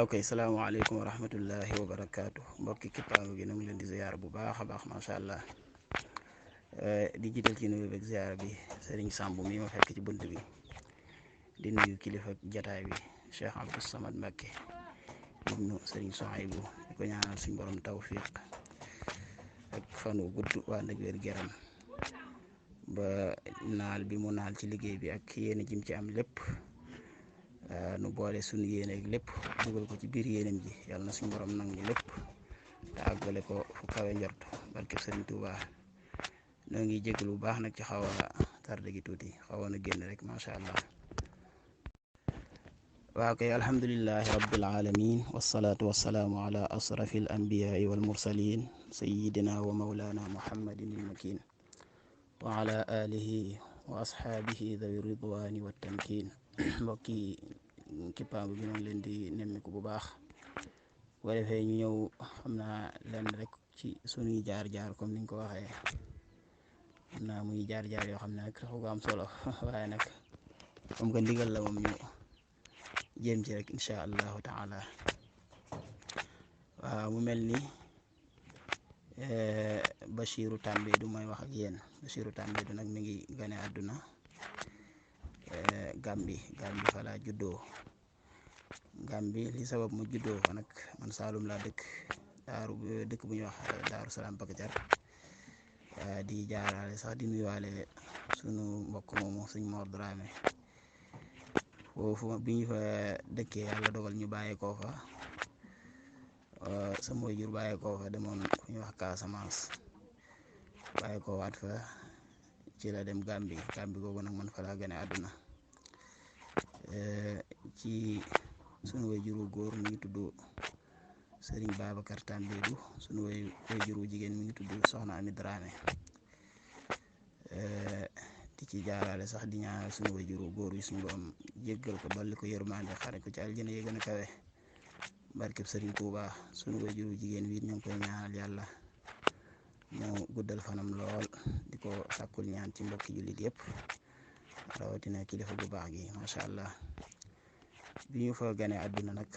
kay salaamaaleykum wa rahmatullahi wa barakaatu mbokki kippaangu gi ñu ngi leen di ziyaar bu baax a baax macha allah di jiital ci nuyu beeg ziyaar bi Serigne Samb mi ma fekk ci bunt bi di nuyu kilifa jataay bi Cheikh Abdou Samad Mbacké ibnu Serigne Souhaïbou di ko ñaanal suñ borom tawfiq ak fan wu gudd waa nag wér geram ba naal bi mu naal ci liggéey bi ak yéen jim ci am lépp nu boole suñu yéene ak lépp dugal ko ci biir yéenam ji yàlla na suñu borom nangu lépp te àggale ko fu kawe njort barke Sëriñ Tuuba noo ngi jégalu bu baax nag ci xaw a tarde gi tuuti xawoon a génn rek macha allah. waaw kay alhamdulillahi rabbil alamin wasalaatu wasalaamu ala asrafi al anbiyaai wal mursalin sayidina wa maulana muhammadin il makin wa ala alihi wa ashaabihi dawi ridwani wa tamkin mbokki kippaangu bi noonu leen di nemmiku bu baax bu ko defee ñu ñëw xam naa lenn rek ci sunuy jaar-jaar comme niñ ko waxee xam naa muy jaar-jaar yoo xam ne nag dafa ko am solo waaye nag comme que ndigal la moom ñu jéem ci rek incha allahu taala. waaw mu mel ni Bachiru Tambédou mooy wax ak yéen Bachiru Tambédou nag mi ngi gane àdduna Gambi fa laa juddoo Gambi li sabab mu juddoo fa nag man Saalum laa dëkk dëkk bu ñuy wax Daaru Salaam Pakacar di jaaraale sax di nuyuwaale sunu mbokk moomu suñ Mor Dramé foofu bi ñu fa dëkkee yàlla dogal ñu bàyyeekoo fa sama waajur bàyyeekoo fa demoon fu ñuy wax Casamance bàyyeekoo waat fa ci la dem Gambi googu nag man fa laa gane àdduna ci sunu waajuru góor mi ngi tudd Serigne Babacar Tambédou sunu waajuru jigéen mi ngi tudd Soxna Ami Dramé di ci jaarale sax di ñaanal sunu waajuru góor yi suñu borom jéggal ko dolli ko yërmande xare ko ci aljana yi gën a kawe barkeb Serigne Touba sunu waajuru jigéen wi ñu ngi koy ñaanal yàlla mu guddal fanam lool di ko sàkkul ñaan ci mbokki jullit yëpp rawatina kilifa bu baax gi macha allah. bi ñu fa gane àdduna nag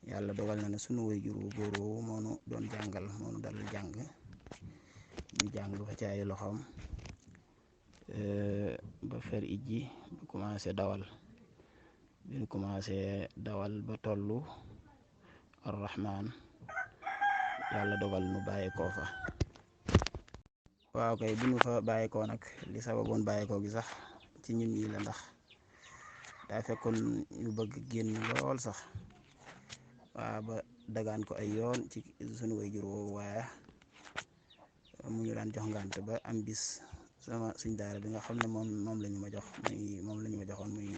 yàlla dogal na ne sunu waajur wu góor woowu moo nu doon jàngal moo nu dalal jàng ñu jàng fa ci ay loxoom ba fer ijji ba commencé dawal bi ñu commencé dawal ba tollu arrahman yàlla dogal nu bàyyeekoo fa. waaw kay bi ñu fa bàyyeekoo nag li sababoon bàyyeekoo gi sax ci ñun ñi la ndax daa fekkoon ñu bëgg génn lool sax waaw ba dagaan ko ay yoon ci sunu waajur woowu waaye mu ñu daan jox ngànt ba am bis suñ daara bi nga xam ne moom la ñu ma jox moom la ñu ma joxoon muy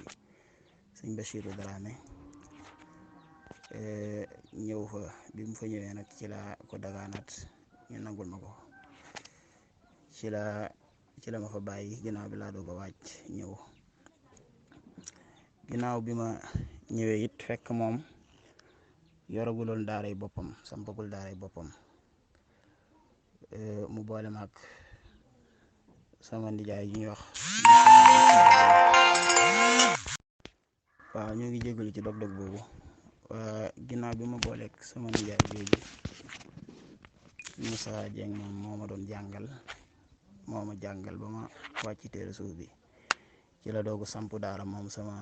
suñ Bachiru Dramé ñëw fa bi mu fa ñëwee nag ci la ko dagaanaat ñu nangul ma ko ci la ma fa bàyyi ginnaaw bi laa doog a wàcc ñëw ginnaaw bi ma ñëwee it fekk moom yoraguloon daaray boppam sampagul daaray boppam mu boole maag sama ndijaay yi ñuy wax waaw ñu ngi jégalu ci dog-dog boobu ginnaaw bi ma booleeg sama ndijaay jooju Moussa Dieng moom moo ma doon jàngal moo ma jàngal ba ma wàcc téere suuf bi ci la doogu samp daara moom sama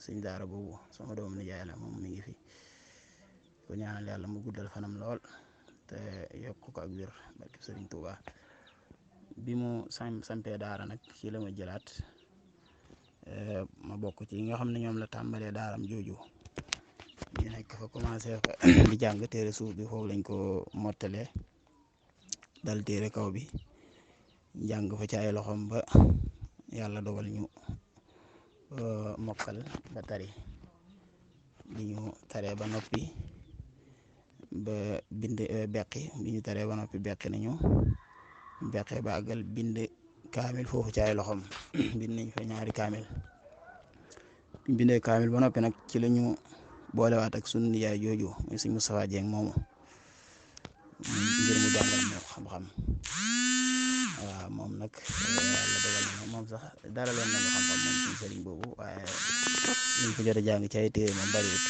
suñ daara boobu sama doom nijaay la moom mi ngi fi ko ñaanal yàlla mu guddal fanam lool te yokk ko ak wér barke Sëriñ Tuuba bi mu sampee daara nag ci la ma jëlaat ma bokk ci nga xam ne ñoom la tàmbalee daaram jooju ñu nekk fa commencé fa di jàng téere suuf bi foofu lañ ko mottalee dal téere kaw bi jàng fa ci ay loxoom ba yàlla dogal ñu mokkal ba tari bi ñu taree ba noppi ba bind beqi bi ñu taree ba noppi beqi nañu beqee ba àggal bind kaamil foofu ci ay loxoom bind nañ fa ñaari kaamil bindee kaamil ba noppi nag ci la ñu boolewaat ak sunu nijaay jooju muy suñ Moustapha Dieng moomu ngir mu jàngal ñu xam-xam waaw moom nag yàlla dogal na moom sax dara leen nañu xam-xam moom suñ sëriñ boobu waaye liñ fa jot a jàng ci ay téere moom bariwut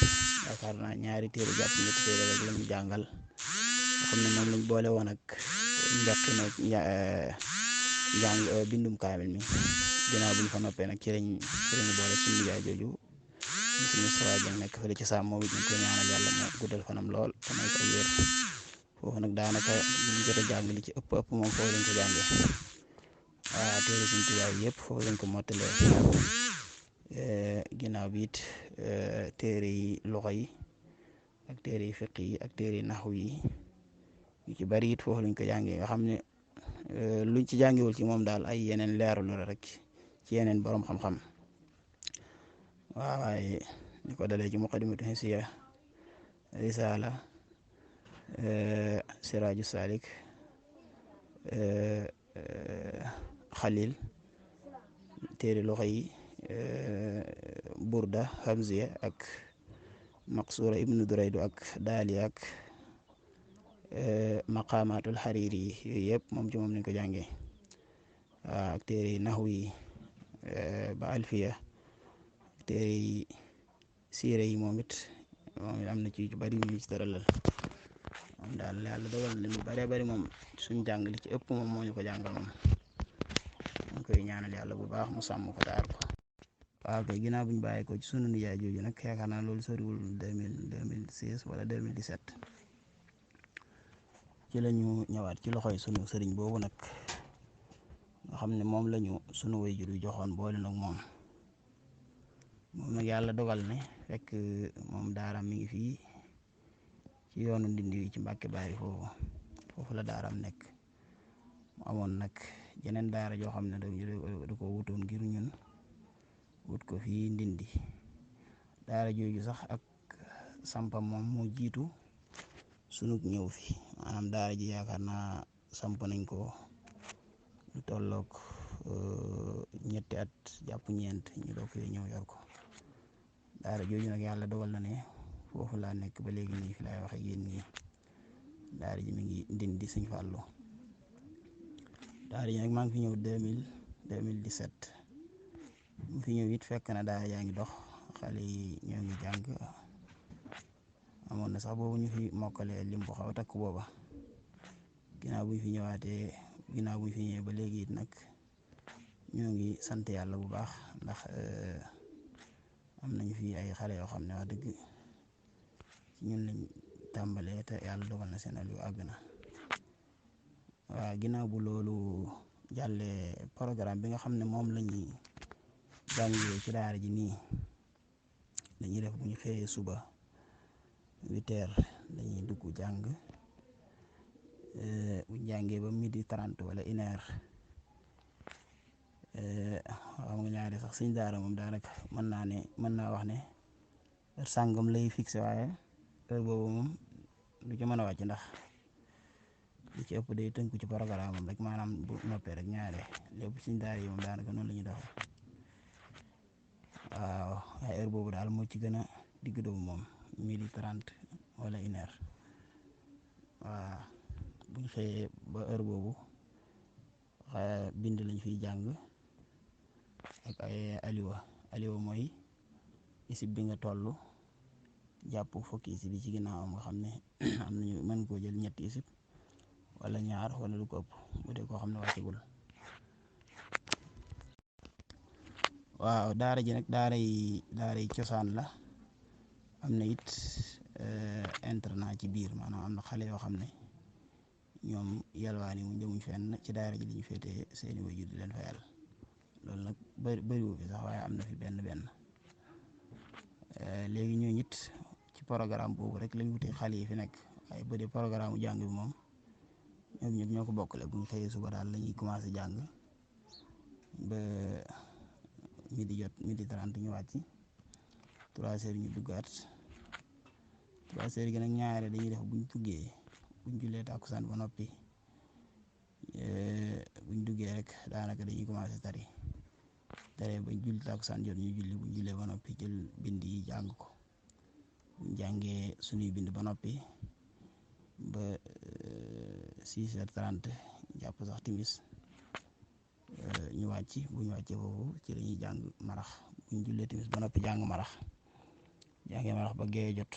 yaakaar naa ñaari téere jàpp ñetti téere rek lañu jàngal nga xam ne moom lañ boole woon ak njaqi na jàng bindum kaamil mi ginnaaw buñ fa noppee nag ci lañu boole suñu nijaay jooju suñu Moustapha Dieng nekk fële ci Sàmm moom it ñu koy ñaanal yàlla moo guddal fanam lool te may ko ay wér foofu nag daanaka liñ jot a jàng li ci ëpp moom foofu lañ ko jàngee waaw téere suñ tubaab yëpp foofu lañ ko mottalee ginnaaw bi it téere yi loxo yi ak téere yi fiq yi ak téere yi naxu yi yu ci bari it foofu lañ ko jàngee nga xam ne luñ ci jàngewul ci moom daal ay yeneen leerlu la rek ci yeneen borom xam-xam waaw waaye ñu ko dalee ci muqaddimatu hisiya risala siraju salik xalil téere loxo yi burda hamziya ak maqsura ibnu duraydu ak daali ak maqamatul xariri yi yooyu yëpp moom ci moom lañ ko jàngee waaw ak téere yi naxu yi ba alfiya ak téere yi siire yi moom it am na ci bari ñu ci tëralal moom daal yàlla dogal na lu bëree bëri moom suñ jàng li ci ëpp moom moo ñu ko jàngal moom ñu koy ñaanal yàlla bu baax mu sàmm ko taar ko waaw kay ginnaaw bu ñu bàyyi ko ci sunu nijaay jooju nag yaakaar naa loolu soriwul 2016 wala 2017 ci la ñu ñëwaat ci loxoy sunu sëriñ boobu nag nga xam ne moom lañu sunu waajur yu joxoon boole nag moom nag yàlla dogal ne fekk moom daaraam mi ngi fii ci yoonu Ndindi wi ci Mbàkke Baari foofu la daaraam nekk mu amoon nag jeneen daara joo xam ne da ko wutoon ngir ñun wut ko fii Ndindi daara jooju sax ak sampam moom moo jiitu sunug ñëw fi maanaam daara ji yaakaar naa samp nañ ko lu tolloog ñetti at jàpp ñeent ñu doog fee ñëw yor ko daara jooju nag yàlla dogal na ne foofu laa nekk ba léegi nii fi laay wax ak yéen nii daara ji mi ngi Ndindi Sëñ Fàllu daara ji nag maa ngi fi ñëw 2017 mu fi ñëw it fekk na daara yaa ngi dox xale yi ñoo ngi jàng amoon na sax boobu ñu fi mokkalee lim bu xaw a takk booba ginnaaw bu ñu fi ñëwee ba léegi it nag ñoo ngi sant yàlla bu baax ndax am nañu fi ay xale yoo xam ne wax dëgg ñun lañ tàmbalee te yàlla dogal na seen aliou àgg na waaw ginnaaw bu loolu jàllee programme bi nga xam ne moom la ñuy jàngee ci daara ji nii dañuy def bu ñu xëyee suba 8h dañuy dugg jàng bu ñu jàngee ba 12h30 wala 1h xam nga ñaari sax suñ daara moom daanaka mën naa wax ne heure sàngam lay fixé waaye heure boobu moom du ci mën a wàcc ndax li ci ëpp day tënku ci programme am rek maanaam bu noppee rek ñaare lépp suñ daara yi moom daanaka noonu la ñuy doxee waaw waaye heure boobu daal moo ci gën a digg doomu moom 12h30 wala 1h waaw buñ xëyee ba heure boobu bind lañ fiy jàng ak ay aliwa mooy isib bi nga toll jàpp fukki isib yi ci ginnaawam nga xam ne am nañu mën koo jël ñetti isib wala ñaar wala lu ko ëpp bu dee koo xam ne wàccagul waaw daara ji nag daara yi cosaan la am na it internat ci biir maanaam am na xale yoo xam ne ñoom yalwaan yi mu jëmuñ fenn ci daara ji li ñu féetee seeni waajur di leen fayal loolu nag bëriwu fi sax waaye am na fi benn léegi ñoo it ci programme boobu rek lañ wutee xale yi fi nekk waaye bu dee programme jàng bi moom ñoom ñëpp ñoo ko bokkale bu ñu xëyee suba daal la ñuy commencé jàng ba 12h30 ñu wàcc 3h ñu duggaat 3h gi nag ñaare dañuy def buñ jullee tàkkusaan ba noppi buñ duggee rek daanaka dañuy commencé tari bañ julli tàkkusaan jot ñu julli buñ jullee ba noppi jël bind yi jàng ko buñ jàngee suñuy bind ba noppi ba 6h30 jàpp sax timis ñu wàcc bu ñu wàccee foofu ci lañuy jàng marax buñ jullee timis ba noppi jàngi marax ba gee jot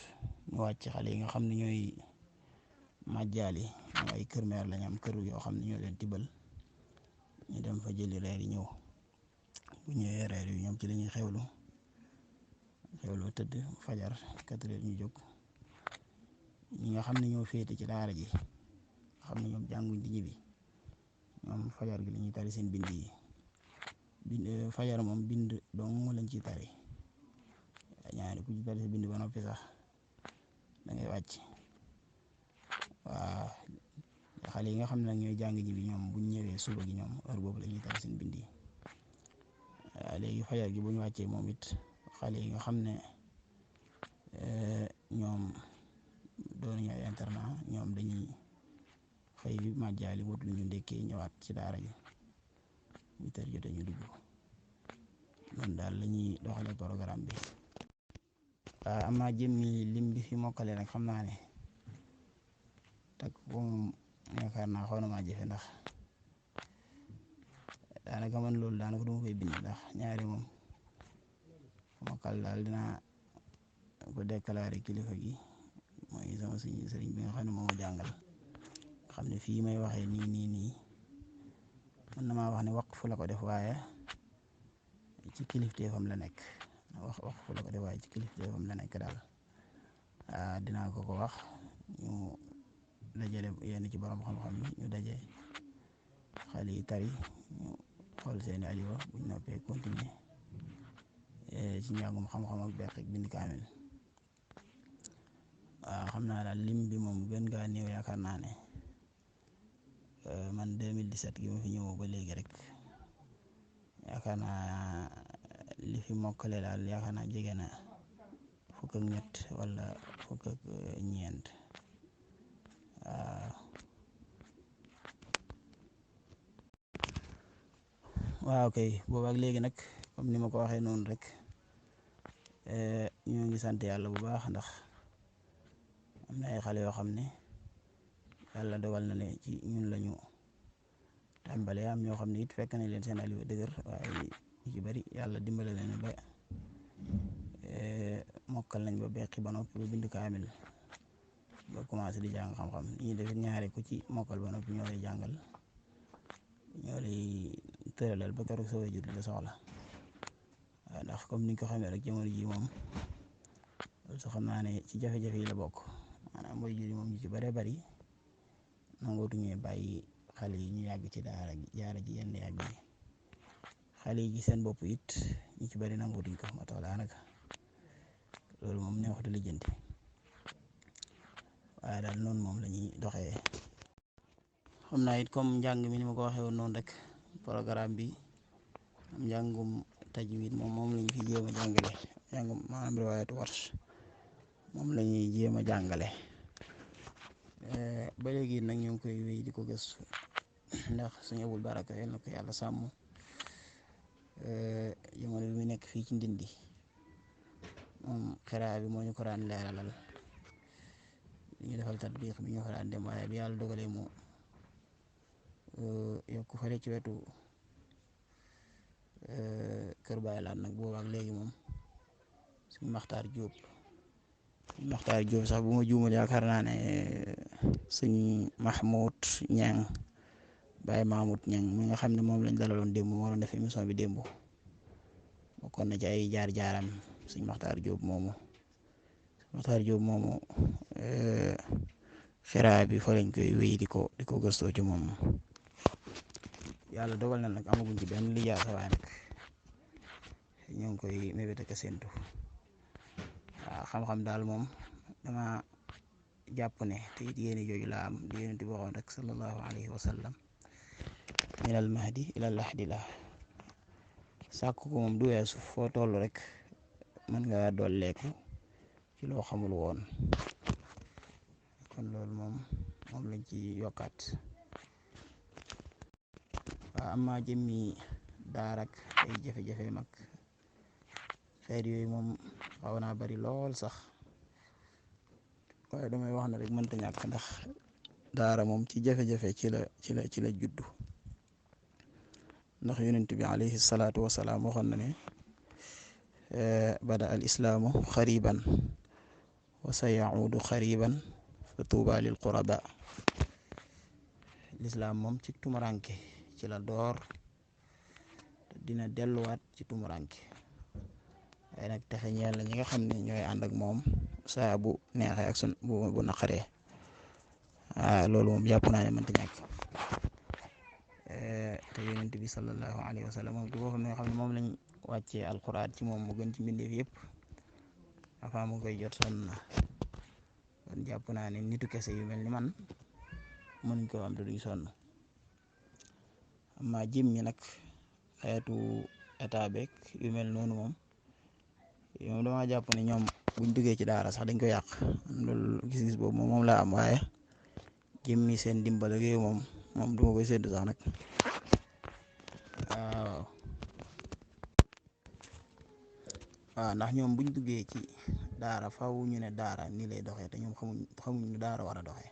ñu wàcc xale yi nga xam ne ñooy màjjaal yi ñoom ay kër meer lañ am kër yoo xam ne ñoo leen tibbal ñu dem fa jëli reer yi ñëw bu ñëwee reer yi ñoom ci la ñuy xewlu tëdd fajar 4 heures ñu jóg ñi nga xam ne ñoo féete ci daara ji nga xam ne ñoom jànguñ di ñibbi ñoom fajar gi la ñuy tari seen bind yi fajar moom bind dong lañ ciy tari ñaari ku ci tari sa bind ba noppi sax da ngay wàcc waaw xale yi nga xam ne nag ñooy jàng ñibbi ñoom buñ ñëwee suba gi ñoom heure boobu la ñuy tari seen bind yi waaw léegi fajar gi bu ñu wàccee moom it xale yi nga xam ne ñoom doon nañu ay internat ñoom dañuy xëy màjjaali wut lu ñu ndekkee ñëwaat ci daara ji bu tër jotee ñu dugg noonu daal la ñuy doxalee programme bi. waaw am naa jëmmi lim bi fi mokkale nag xam naa ne takk ko moom yaakaar naa xaw na maa jëfe ndax daanaka man loolu daanaka duma koy bind ndax ñaari moom mokkal daal dinaa ko déclaré kilifa gi mooy sama sëriñ bi nga xam ne moo ma jàngal nga xam ne fii may waxee nii mën na maa wax ne waqfu la ko def waaye ci kilifteefam la nekk waqfu la ko def waaye ci kilifteefam la nekk daal dinaa ko wax ñu dajale yenn ci borom xam-xam yi ñu daje xale yi tari ñu xool seeni aliwa buñ noppee continuer ci njàngum xam-xam ak beq ak bind kaamil waaw xam naa daal lim bi moom gën gaa néew yaakaar naa ne man 2017 gi ma fi ñëw ba léegi rek yaakaar naa li fi mokkale daal yaakaar naa jege na 1 ak 2 wala 1 ak 4 waaw kay boobaak léegi nag comme ni ma ko waxee noonu rek ñoo ngi sant yàlla bu baax ndax am na ay xale yoo xam ne yàlla dogal na ne ci ñun lañu tàmbalee am ñoo xam ne it fekk nañ leen seen aliwa dëgër waaye ñu ci bari yàlla dimbale leen ba mokkal nañ ba beqi ba noppi ba bind kaamil ba commencé di jàng xam-xam li ñuy def ñaare ku ci mokkal ba noppi ñoo lay jàngal ñoo lay tëralal ba keroog sa waajur di la soxla waaw ndax comme niñ ko xamee rek jamono ji moom loolu sax xam naa ne ci jafe-jafe yi la bokk maanaam waajur yi moom ñu ci bëree bëri nangootuñu bàyyi xale yi ñu yàgg ci daara ji yenn yàgg yi xale yi ci seen bopp it ñu ci bëri nangootuñ ko moo tax daanaka loolu moom neexut a lijjanti waaye daal noonu moom la ñuy doxee. xam naa it comme njàng mi ni ma ko waxee woon noonu rek programme bi am njàngum tajwid moom la ñu fi jéem a jàngale njàngum maanaam riwaayatu warsh moom la ñuy jéem a jàngale ba léegi nag ñu ngi koy wéy di ko gëstu ndax suñu Abul Baraka yal na ko yàlla sàmm jamono bi mu nekk fii ci Ndindi moom xiraa bi moo ñu ko daan leeralal ñu defal tatbiq bi ñu fa daan dem waaye bi yàlla dogalee mu yokk fare ci wetu kër Baay Laat nag boobaak léegi moom suñu Maxtaar Jóob sax bu ma juumal yaakaar naa ne suñ Mahmoud Ñang Baay Mahmoud Ñang mi nga xam ne moom lañ dalaloon démb moo doon def émission bi démb bokkoon na ci ay jaar-jaaram suñ Maxtaar Jóob moomu xiraa bi fa lañ koy wéy di ko gëstoo ci moom yàlla dogal na nag amaguñ ci benn lijaasa waaye nag ñoo ngi koy mébét ak séntu waaw xam-xam daal moom dama jàpp ne te it yéene jooju laa am di yéene ti waxoon rek sallallahu alayhi wa sallam min al mahdi ila al lahdi la sàkk ko moom du weesu foo toll rek mën nga dolleeku ci loo xamul woon kon loolu moom lañ ci yokkaat waaw am naa jëmmi daarak ay jafe-jafe mag xeet yooyu moom xaw naa bari lool sax waaye damay wax ne rek mënta ñàkk ndax daara moom ci jafe-jafe ci la juddu ndax yonent bi alayhi salaatu wasalaam waxoon na ne bada al islaamu xariban wa sa yaudu xariban fa tuuba lil quraba. lislaam moom ci tumuranke ci la door dina delluwaat ci tumuranke waaye nag texe ñeel la ñi nga xam ne ñooy ànd ak moom saa bu neexee ak sun bu naqaree loolu moom jàpp naa ne mënta ñàkk. te yonent bi sallallahu alayhi wa sallam moom ci boppam nga xam ne moom lañ wàccee alquran ci moom mu gën ci mbindeef yëpp avant mu koy jot sonn na kon jàpp naa ne nitu kese yu mel ni man mënuñ ko am te duñ sonn. amma jim ñi nag xeetu état beeg yu mel noonu moom dama jàpp ne ñoom buñ duggee ci daara sax dañ ko yàq loolu gis-gis boobu moom laa am waaye jëmmi seen dimbal ak yooyu moom duma koy séddu sax nag. waaw ndax ñoom buñ duggee ci daara faw ñu ne daara nii lay doxee te ñoom xamuñ ne daara war a doxee.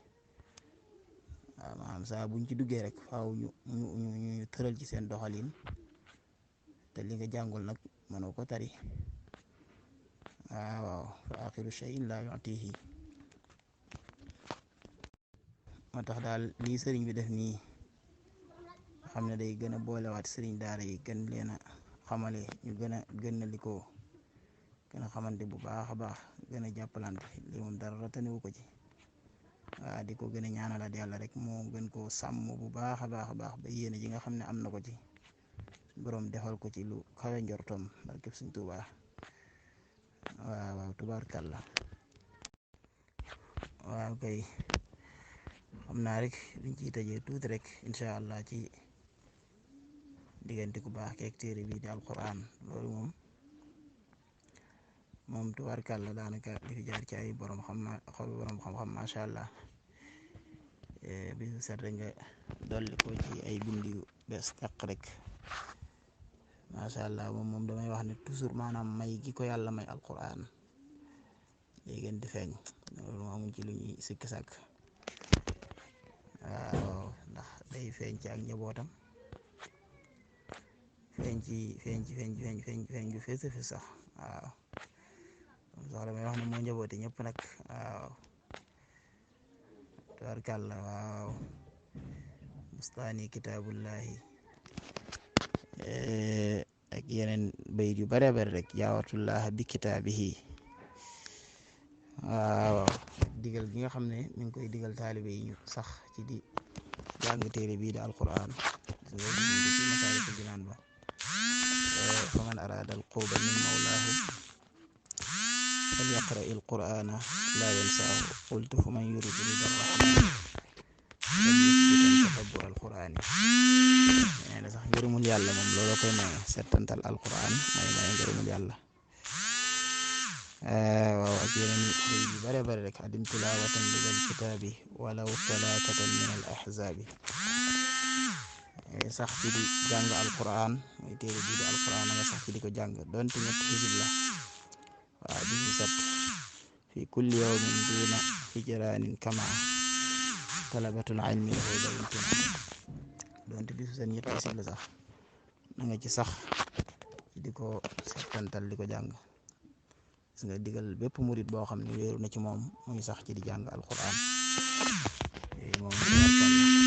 waaw maanaam saa buñ ci duggee rek faaw ñu tëral ci seen doxalin te li nga jàngul nag mënoo ko tari. waaw fa axiru shay'in laa yu'tihi. moo tax daal lii sëriñ bi def nii xam ne day gën a boolewaat sëriñ daara yi gën leen a xamale ñu gën a likoo gën a xamante bu baax a baax gën a jàppalante lii moom dara taniwu ko ci. waaw di ko gën a ñaanalaat yàlla rek moo gën koo sàmm bu baax a baax ba yéene ji nga xam ne am na ko ci borom defal ko ci lu kawe njortom barkeb Sëriñ Tuubaa. waaw tubaarkàlla. waaw kay xam naa rek liñ ciy tëjee tuuti rek incha allah ci diggante ku baax keeg téere bii di alquran loolu moom tubaarkàlla daanaka li fi jaar ci ay borom xam-xam macha allah bisu set rek nga dolli ko ci ay bind yu bees tàq rek macha allah moom damay wax ne toujours maanaam may gi ko yàlla may alquran day gën di feeñ loolu moom amuñ ci lu ñuy sikki sàkk. waaw ndax day feeñ ci ak njabootam feeñ ju fees sax waaw sax damay wax ne moo njaboote ñëpp nag waaw tabarkàlla. waaw bustaani kitaabullahi ak yeneen bayit yu bare bare rek jaawatullah bi kitaabihi. waaw digal gi nga xam ne mi ngi koy digal taalibe yi ñu sax ci di jàng téere bii di alquran ci Masaalikul Jinaan ba fa man araada alquuba min mawlaahu fal yaqra il qur'ana laa yansaahu qultu fa man yuridu rida rahmani fal yusbitan tadabbur alqur'ani. nee na sax ngërëmul yàlla moom looloo koy maye settantal alquran maye ngërëmul yàlla. waaw ak yeneen yu bare bare rek adim tilawatan lil kitaabi walaw talaatatan min al ahzaabi. sax ci di jàng alquran mooy téere bii di alquran nga sax ci di ko jàng donte ñetti xisib la waaw di si sat fi kulli yawmin duna hijranin kama talabatul ilmi lahu dawintuna donte bisu seen ñetti xisib la sax na nga ci sax ci di ko settantal di ko jàng. gis nga digal bépp murit boo xam ne wéeru na ci moom muy sax ci di jàng alquran